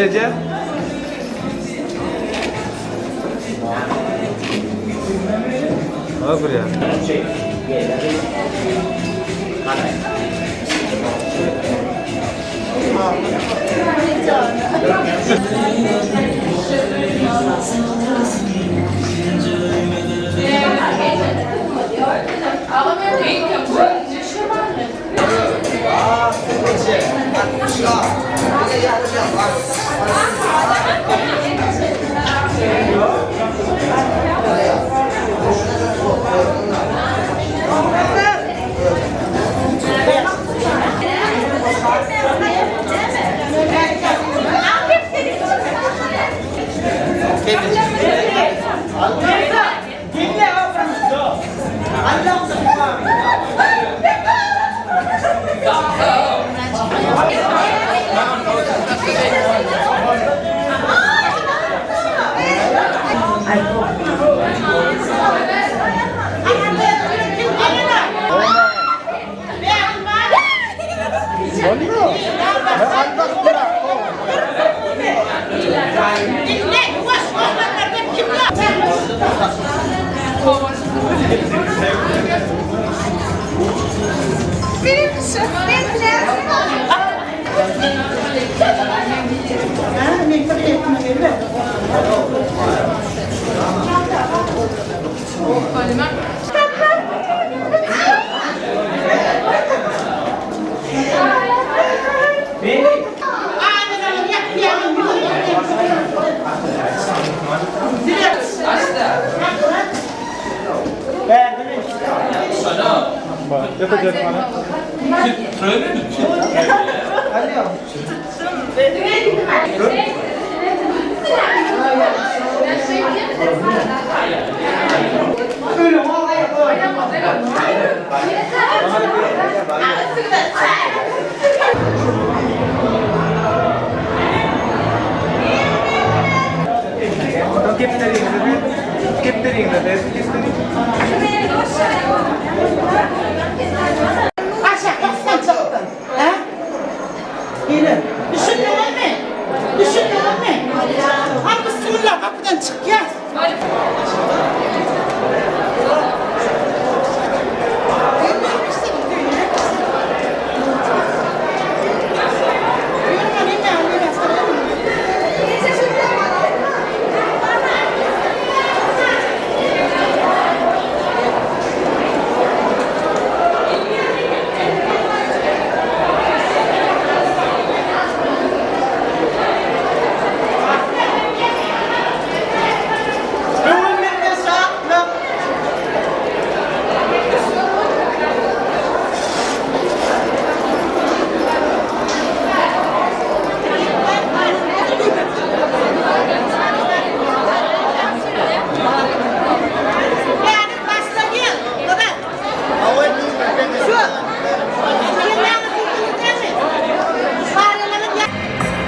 Näçe? Öbür ýa.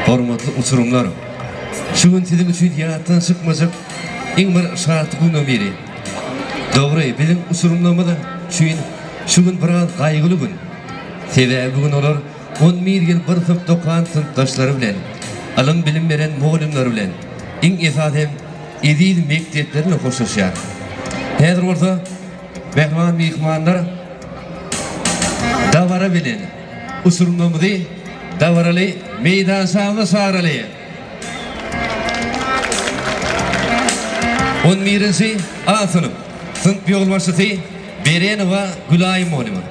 Hormatly uçurymlar! Şu gün siziň üçin ýatdan çykmajak iň bir şatly günleriň biri. Dogry, biziň uçurymlarymyz üçin şu gün biraz gaýgyly gün. Sebäbi bu gün olar 11 ýyl bir synpda okan synpdaşlary bilen, ylym-bilim beren mugallymlary bilen, iň esasy hem eziz mekdepleri bilen hoşlaşýar. Häzir bolsa mähriban myhmanlar dabara bilen uçurymlarymyzy dabaraly meýdançamyza çagyraly. On birinji A synp, synp ýolbaşçysy Berenowa Gülaý mugallym.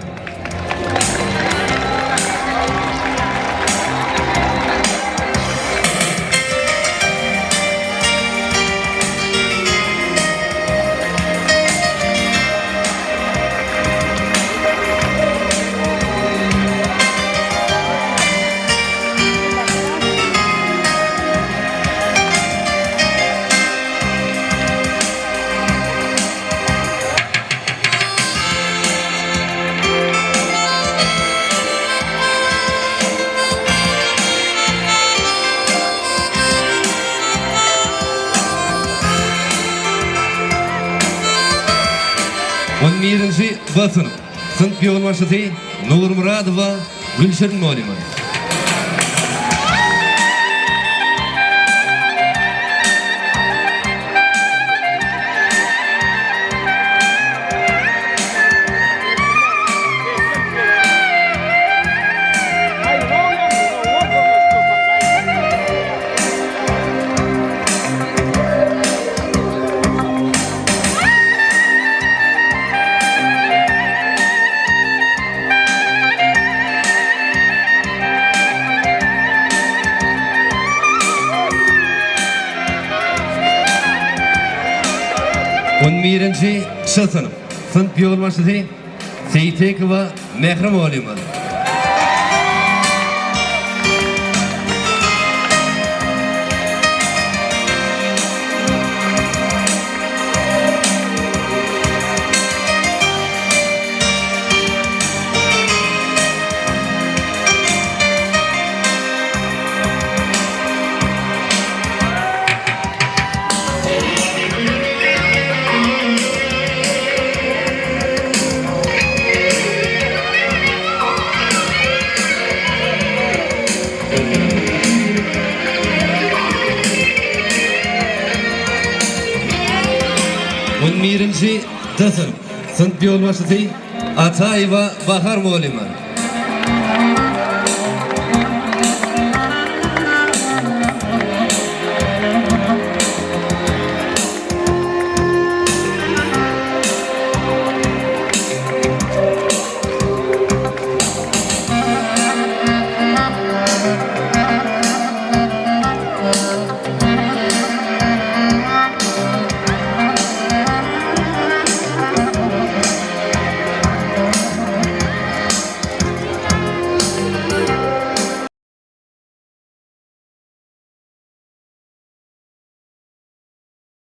On birinji B synp. Synp ýolbaşçysy Nurmyradowa Gülşirin mugallym. Birinji Ş synp. Synp ýolbaşçysy Seýtekowa Mähri mugallymyz. On birinji D synp. Synp ýolbaşçysy Ataýewa Bahar mugallyma.